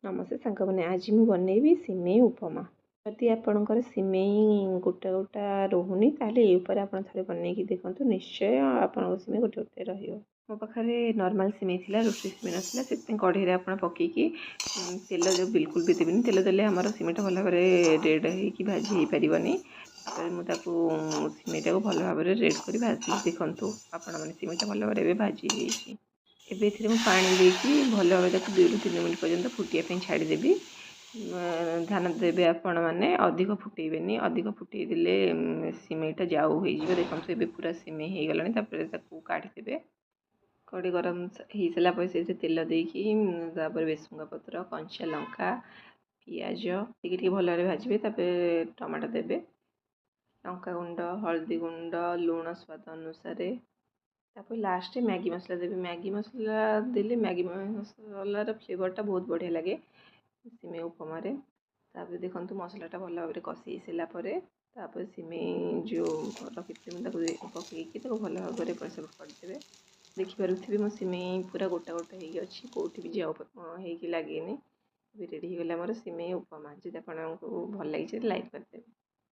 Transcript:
ନମସ୍ତେ ସାଙ୍ଗମାନେ, ଆଜି ମୁଁ ବନେଇବି ସିମେଇ ଉପମା। ଯଦି ଆପଣଙ୍କର ସିମେଇ ଗୋଟା ଗୋଟା ରହୁନି, ତାହେଲେ ଏଇ ଉପରେ ଆପଣ ଥରେ ବନେଇକି ଦେଖନ୍ତୁ, ନିଶ୍ଚୟ ଆପଣଙ୍କ ସିମେଇ ଗୋଟେ ଗୋଟେ ରହିବ। ମୋ ପାଖରେ ନର୍ମାଲ୍ ସିମେଇ ଥିଲା, ରୁଟି ସିମେଇ ନଥିଲା। ସେଥିପାଇଁ କଢ଼େଇରେ ଆପଣ ପକେଇକି ତେଲ ଯେଉଁ ବିଲକୁଲ ବି ଦେବେନି। ତେଲ ଦେଲେ ଆମର ସିମେଇଟା ଭଲ ଭାବରେ ରେଡ଼୍ ହେଇକି ଭାଜି ହେଇପାରିବନି। ତାପରେ ମୁଁ ତାକୁ ସିମେଇଟାକୁ ଭଲ ଭାବରେ ରେଡ଼୍ କରି ଭାଜିଲି। ଦେଖନ୍ତୁ ଆପଣମାନେ, ସିମେଇଟା ଭଲ ଭାବରେ ଏବେ ଭାଜି ହେଇଯାଇଛି। ଏବେ ଏଥିରେ ମୁଁ ପାଣି ଦେଇକି ଭଲ ଭାବରେ ତାକୁ 2ରୁ 3 ମିନିଟ୍ ପର୍ଯ୍ୟନ୍ତ ଫୁଟିବା ପାଇଁ ଛାଡ଼ିଦେବି। ଧ୍ୟାନ ଦେବେ ଆପଣମାନେ, ଅଧିକ ଫୁଟେଇବେନି। ଅଧିକ ଫୁଟେଇ ଦେଲେ ସିମେଇଟା ଯାଉ ହେଇଯିବ। ଦେଖନ୍ତୁ, ଏବେ ପୁରା ସିମେଇ ହେଇଗଲାଣି। ତାପରେ ତାକୁ କାଢ଼ିଦେବେ। କଢ଼େଇ ଗରମ ହେଇସାରିଲା ପରେ ସେଥିରେ ତେଲ ଦେଇକି, ତାପରେ ଭେସୁଙ୍ଗା ପତ୍ର, କଞ୍ଚା ଲଙ୍କା, ପିଆଜ ଟିକେ ଟିକେ ଭଲ ଭାବରେ ଭାଜିବେ। ତାପରେ ଟମାଟୋ ଦେବେ, ଲଙ୍କା ଗୁଣ୍ଡ, ହଳଦୀ ଗୁଣ୍ଡ, ଲୁଣ ସ୍ୱାଦ ଅନୁସାରେ। ତାପରେ ଲାଷ୍ଟରେ ମ୍ୟାଗି ମସଲା ଦେବେ। ମ୍ୟାଗି ମସଲା ଦେଲେ ମ୍ୟାଗି ମସଲାର ଫ୍ଲେଭରଟା ବହୁତ ବଢ଼ିଆ ଲାଗେ ସିମେଇ ଉପମାରେ। ତାପରେ ଦେଖନ୍ତୁ, ମସଲାଟା ଭଲ ଭାବରେ କଷି ହେଇସାରିଲା ପରେ ତାପରେ ସିମେଇ ଯେଉଁ ରଖିଥିଲି ମୁଁ, ତାକୁ ପକାଇକି ତାକୁ ଭଲ ଭାବରେ ଏପଟ ସେପଟ କରିଦେବେ। ଦେଖିପାରୁଥିବେ, ମୋ ସିମେଇ ପୁରା ଗୋଟା ଗୋଟା ହେଇକି ଅଛି, କେଉଁଠି ବି ଯାଉ ହେଇକି ଲାଗିନି। ଏବେ ରେଡ଼ି ହେଇଗଲା ଆମର ସିମେଇ ଉପମା। ଯଦି ଆପଣଙ୍କୁ ଭଲ ଲାଗିଛି, ଲାଇକ୍ କରିଦେବେ।